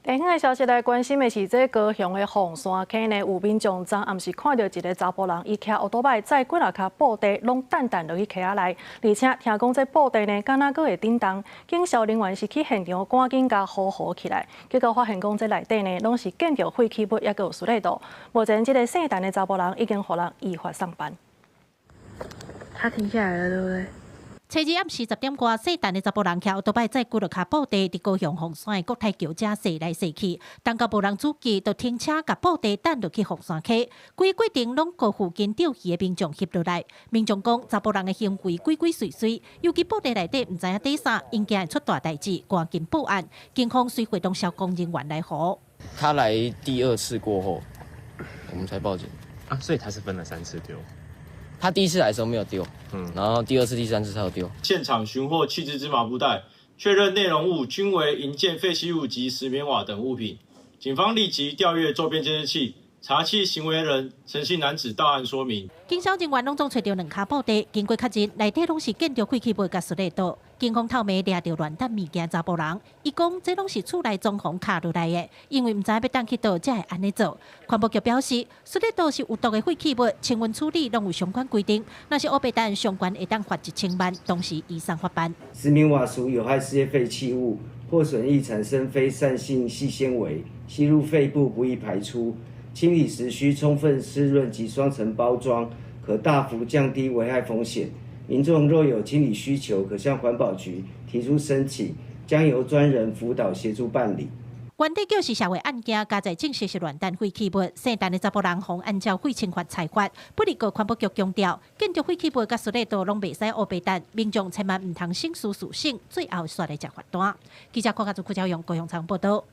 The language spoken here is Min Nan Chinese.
電影的消息來關心的是，這高雄的鳳山溪呢，有民眾昨暗時看著一个查埔人，伊騎歐多擺載幾若跤布袋，攏擲擲落去溪仔內，而且聽講這布袋呢，敢若閣會振動，警消人員是去現場趕緊共呵護起來，結果發現講這內底呢，攏是建築廢棄物，抑閣有塑膠袋。目前這个姓陳的查埔人已經予人依法送辦。他停下來了，對不對？初二暗時10點外，姓陳的查埔人騎歐多擺載幾落跤布袋，佇高雄鳳山的國泰橋遮踅來踅去，等到無人注意，就停車共布袋擲落去鳳山溪。規過程攏予附近釣魚的民眾翕落來。民眾講，查埔人的行為鬼鬼祟祟，尤其布袋內底毋知影佇啥，𪜶驚會出大代誌，趕緊報案。警方隨會動消防人員來護。他來第二次過後，我們才報警。啊，所以他是分了三次丟。他第一次來的時候沒有丟，然後第二次、第三次才有丟。現場尋獲棄置之麻布袋，確認內容物均為營建廢棄物及石棉瓦等物品。警方立即調閱周邊監視器，查緝行為人陳姓男子到案說明。警消人員攏總揣著兩跤布袋，經過確認，內底攏是建築廢棄物佮塑膠袋。警方透暝掠著亂擲物件查埔人，伊講這攏是厝內裝潢敲落來的，因為毋知欲擲去佗，才會按呢做。環保局表示，塑膠袋是有毒的廢棄物，清運處理攏有相關規定，若是烏白擲，上懸會當罰1000萬，同時移送法辦。石棉瓦屬有害事業廢棄物，破損易產生飛散性細纖維，吸入肺部不易排出。清理時需充分濕潤及雙層包裝，可大幅降低危害風險。民眾若有清理需求，可向環保局提出申請，將由專人輔導協助辦理。原底就是社會案件，加在證實是亂擲廢棄物，姓陳的查埔人予按照廢清法裁罰。不過環保局強調，建築廢棄物佮塑膠袋攏袂使烏白擲，民眾千萬毋通省事事省，最後煞來食罰單。記者郭家祖、郭昭勇高雄採訪報導。